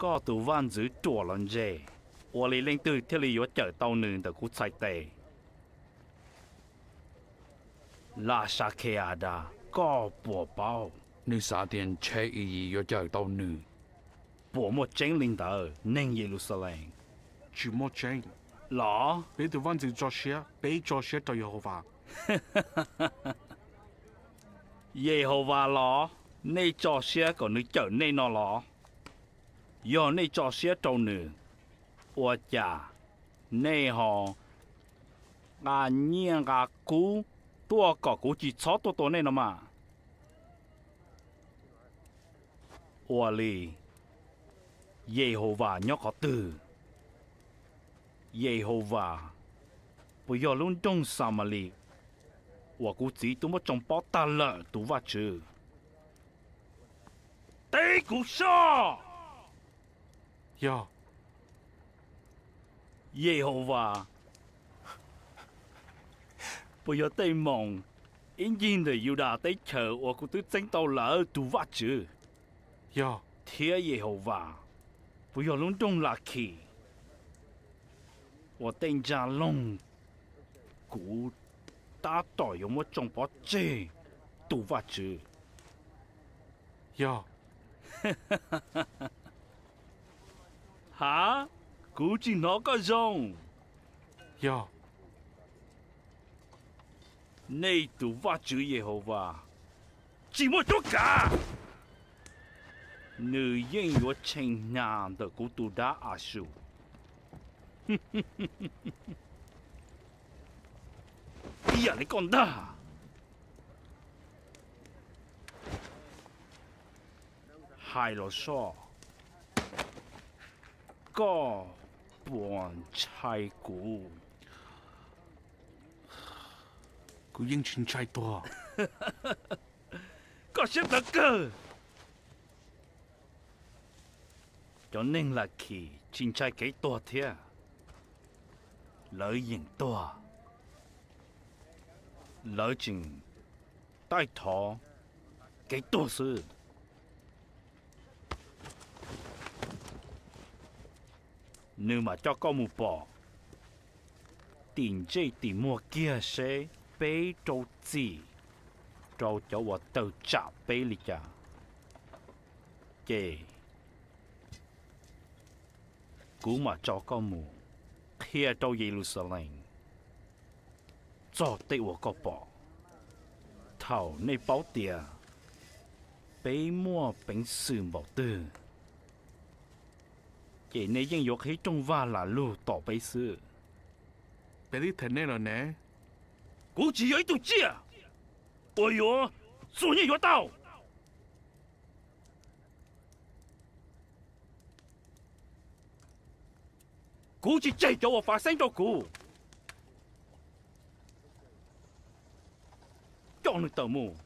Koj tus vaj ntxwv ruam los ntse, ua li leej twg thiaj li yuav cawm tau nws ntawm kuv txhais tes? Lasakheadas, koj puas paub? Nws xav tias ntshe Iyiv yuav cawm tau nws. Puas muaj tseeb li ntawd, neeg Yeluxalees? Tsis muaj tseeb los? Peb tus vaj ntxwv tso siab, peb tso siab rau Yehauvas. Yehauvas los? Nej tso siab kom nws cawm nej no los? Yog nej tso siab rau nws, ua cas nej ho nqa nyiaj nqa kub tuaj kom kuv tsis txhob tuaj tua nej no mas? Ua li, Yehauvas nyob qhov twg? Yehauvas puas yog lub nroog Xamalis uas kuv txiv tuaj muab tsoo pob tag lawm tus Vajtswv? Teb kuv soj! Yog, Yehauvas puas yog tej moos ib ncig ntawm Yudas teb chaws uas kuv twb txeeb tau lawm tus Vajtswv? Yog, thiab Yehauvas puas yog lub nroog Lakhis uas tej ntsa loog kuv tab tom yuav muab tsoo pov tseg tus Vajtswv? Yog, ha, kuv tsis hnov koj zoo. Yog, nej tus Vajtswv Yehauvas tsis muaj cuab kav, nws yeej yuav tshee hnyav ntawm kuv tus dab Asus ib yam li koj ntag. Hais los soj, koj puas ntshai kuv? Kuv yeej tsis ntshai tuag. Koj siab ntawv kawg. Cov neeg Lakhis tsis ntshai kev tuag thiab. Lawv yeem tuag, lawv tseem taij thov kev tuag xwb. Nws mam coj koj mus pom tim ntsej tim muag kiag seb peb rau txim rau cov uas tawm tsam peb li cas, ces kuv mam tso koj mus qhia rau Yeluxalees txog tej uas koj pom. Thaum nej paub tias peb muaj peev xwm npaum twg, ces nej yeej yuav qhib rooj vag lam lug tom peb xwb. Peb twb them nej lawm ne. Kuv tsis yog ib tug tsiaj uas yuav txuag nyiaj yuav tau. Kuv tsis tseg cov uas fav xeeb rau kuv. Coj nws tawm mus.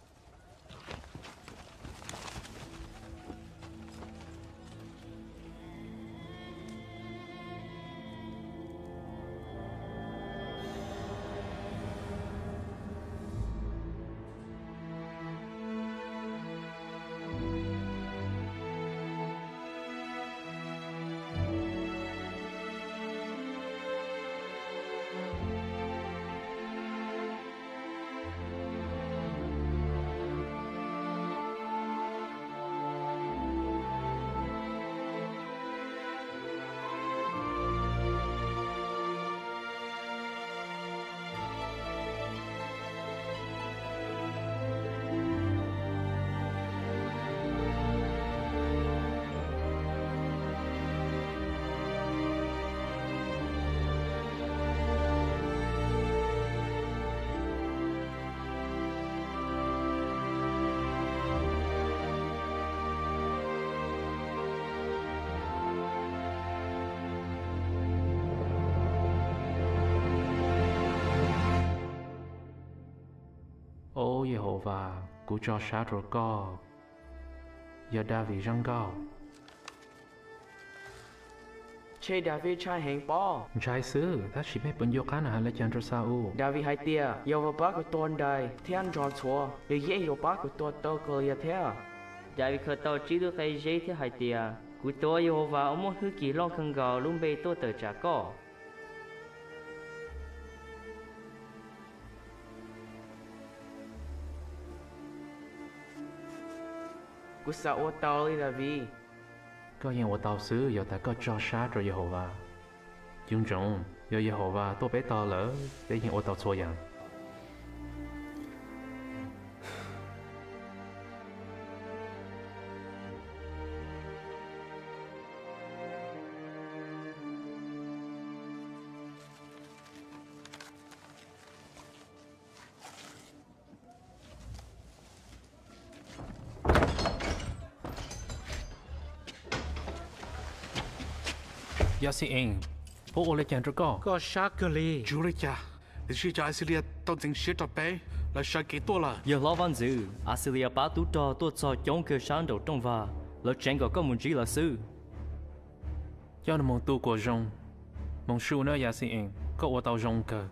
Au Yehauvas, kuv tso siab rau koj. Yog Daviv zaj nkauj. Ntshe Daviv ntshai heev pob. Ntshai xwb, tab sis peb puas nco qab nws hais li cas rau Xa-ules? Daviv hais tias, Yehauvas pab kuv tua nrais thiab nrog ntxhuav, nws yeej yuav pab kuv tua tau Kauli-as thiab. Daviv khaws tau tsib lub qe zeb thiab hais tias, Kuv tuav Yehauvas uas muaj hwj chim loj kawg nkaus lub npe tuaj tawm tsam koj. Kuv xav ua tau li Daviv. Koj yeej ua tau xwb yog tas koj tso siab rau Yehauvas. Cim ntsoov, yog Yehauvas tuaj peb tog lawm, peb yeej ua tau txhua yam. Yaxi-ees, puab ua li cas rau koj? Koj sab kawg li. Tsis ua li cas, tiam sis cov Axilias tau ntxeev siab rau peb, lawv sawv kev tuaj lawm. Yawg hlob vaj ntxwv, Axilias pab tub rog tuaj txog coob kawg sab nraum rooj vag, lawv tseev kom koj mus ntsib lawv xwb. Coj nws mus tu kuam zoo. Mus su nawb Yaxi-ees, koj ua tau zoo kawg.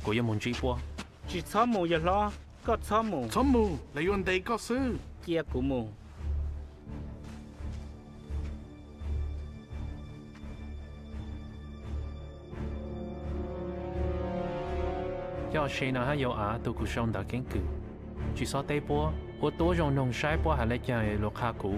Kuv yuav mus ntsib puab. Tsis txhob mus yawg hlob, koj txhob mus. Txhob mus, lawv yuav ntes koj xwb. Cia kuv mus. Coj se no hab Yau-av tus kuv sau ntawv keeb kwm. Tsis txhob teb puab, ua tuab zoo noog saib puab hais li cas lug qha kuv.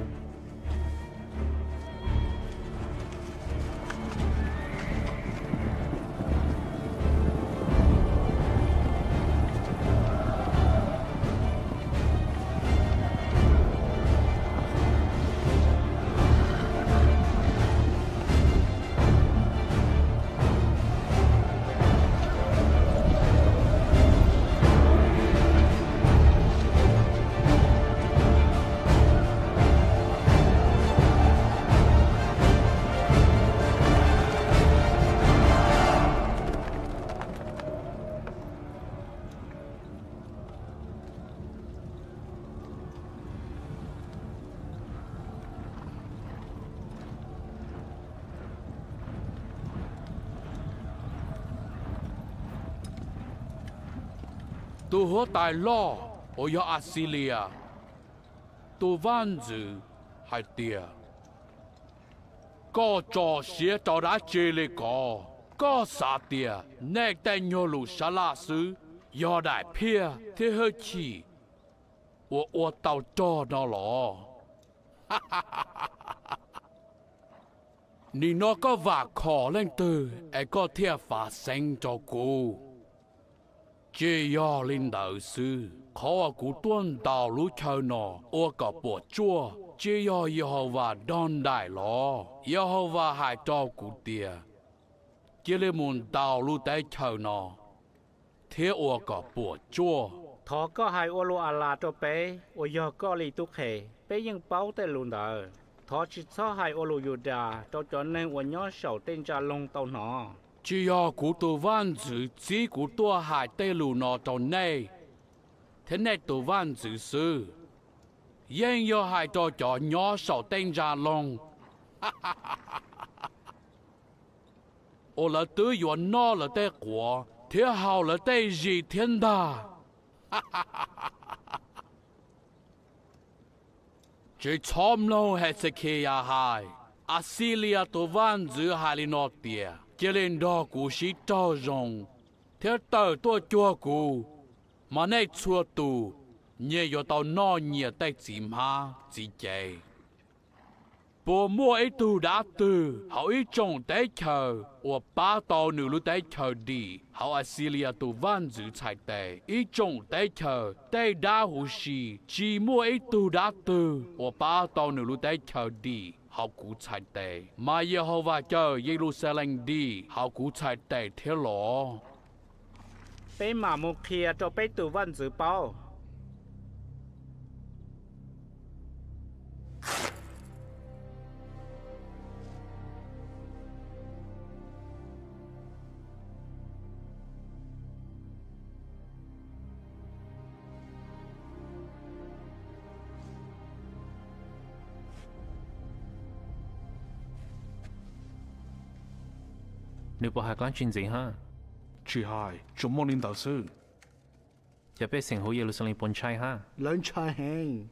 Tus huab tais loj uas yog Axilias tus vaj ntxwv hais tias, koj tso siab rau dab tsi li ko? Koj xav tias nej tej nyuag lus sab laj xwb yog daim phiaj thiab hwj chim uas ua tau rog no los? Nim no koj vam khom leej twg es koj thiaj fav xeeb rau kuv? Tsis yog li ntawd xwb, qhov uas kuv tuaj ntaus lub chaw no ua kom puas tsuaj tsis yog Yehauvas nrog nraim los? Yehauvas hais rau kuv tias, cia li mus ntaus lub teb chaws no thiab ua kom puas tsuaj. Thov koj hais ua lus Alas rau peb uas yog koj li tub qhe, peb yeej paub tej lus ntawd. Thov tsis txhob hais ua lus Yudas rau cov neeg uas nyob saum tej ntsa loog tau hnov. Tsis yog kuv tus vaj ntxwv txib kuv tuaj hais tej lus no rau nej thiab nej tus vaj ntxwv xwb, yeej yog hais rau cov nyob saum tej ntsa loog uas lawv twb yuav noj lawv tej quav thiab haus lawv tej zis thiab ntag. Tsis txhob mloog Hexekiyas hais. Axilias tus vaj ntxwv hais li no tias, cia li nrog kuv sib raug zoo thiab tawm tuaj cuag kuv, mas nej txhua tus nyias yuav tau noj nyias tej txiv hmab txiv cev. Puas muaj ib tug dab twg hauv ib tsoom teb chaws uas pab tau nws lub teb chaws dim hauv Axilias tus vaj ntxwv txhais tes? Ib tsoom teb chaws tej dab huv si, tsis muaj ib tug dab twg uas pab tau nws lub teb chaws dim hauv kuv txhais tes, mas Yehauvas cawm Yeluxalees dim hauv kuv txhais tes thiab los? Peb mam mus qhia rau peb tus vaj ntxwv paub. Nws puas hais dlaab tsi ntxiv hab? Tsis hais, tsuas muaj li ntawd xwb. Cov pej xeem huv Yeluxalees puas ntshai hab? Lawv ntshai heev.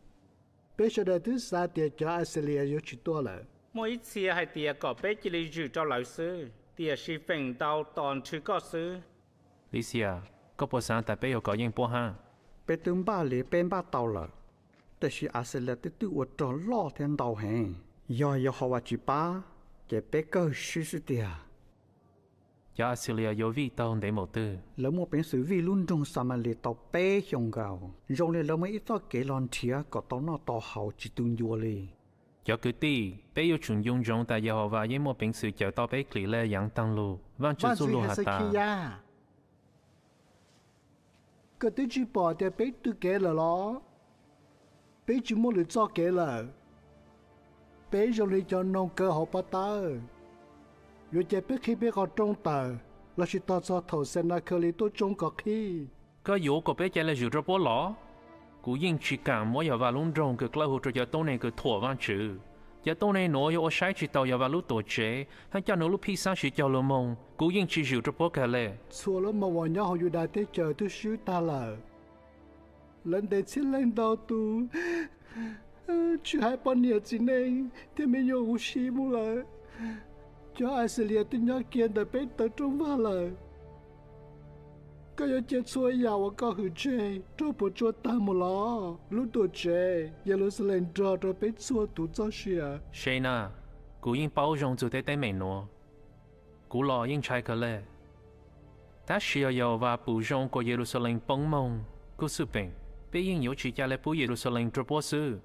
Peb sawv daws twb xav tias cov Axilias yuav tsis tuaj lawm. Muaj ib txhia hais tias kom peb cia li zwm rau lawv xwb, tiam sis feem ntau tos nrhw koj xwb. Lisias, koj puas xav tas peb yuav kov yeej puab hab? Peb twb npaj li peb npaj tau lawm, tab sis Axilias twb twb ua rog loj thiab ntau heev. Yog Yehauvas tsis pab, ces peb kawg swb xwb tiag. Cov Axilias yuav vij tau ntev npaum twg? Lawv muaj peev xwm vij lub nroog Xamalis tau peb xyoos nkaus. Zoo li lawv muaj ib txoj kev los nrhiav kom tau noj tau haus tsis tu ncua li. Cov kwv tij, peb yuav tsum nco ntsoov tas Yehauvas yeej muaj peev xwm cawm tau peb klim lej yaav taag lug. Vaajtswv txuj lug has tas, koj twb tsis pom tias peb tw kev lawm los? Peb tsis muaj lwm txoj kev lawm. Peb zoo li cov noog kaw hauv pob tawb. Yuav cia peb qhib peb qhov rooj tawm lossis tos txog thaum Xenakhalis tuaj tsoob kom qhib? Koj yuav kom peb ca le zwm rau puab los? Kuv yeej tsis kam muab Yehauvas lub nroog kws dlawb huv rau cov tuab neeg kws thuam Vaajtswv. Cov tuab neeg nuav yuav ua saib tsis taus Yehauvas lub tuam tsev hab coj nws lub phij xaab siv cog lug moog. Kuv yeej tsis zwm rau puab ka le. Txhua lub moos uas nyob hauv Yudas teb chaws twb swb tag lawm. Lawv ntes txhiab leej ntau tus, tsis hais poj niam txiv neej thiab me nyuam huv si mus lawm. Cov Axilias twb nyob kiag ntawm peb taw rooj vag lawm. Koj yuav cia txhua yam uas koj hwm tseg raug puas tsuaj tag mus los? Lub tuam tsev Yeluxalees nrog rau peb txhua tus txoj sia. Senakhalis, kuv yeej paub zoo txug tej teeb meem nuav. Kuv los yeej ntshai kawg le. Tab sis yog Yehauvas pum zoo kuas Yeluxalees poob moog kuj xwb peem, peb yeej yuav tsis ca le pub Yeluxalees rua puab xwb.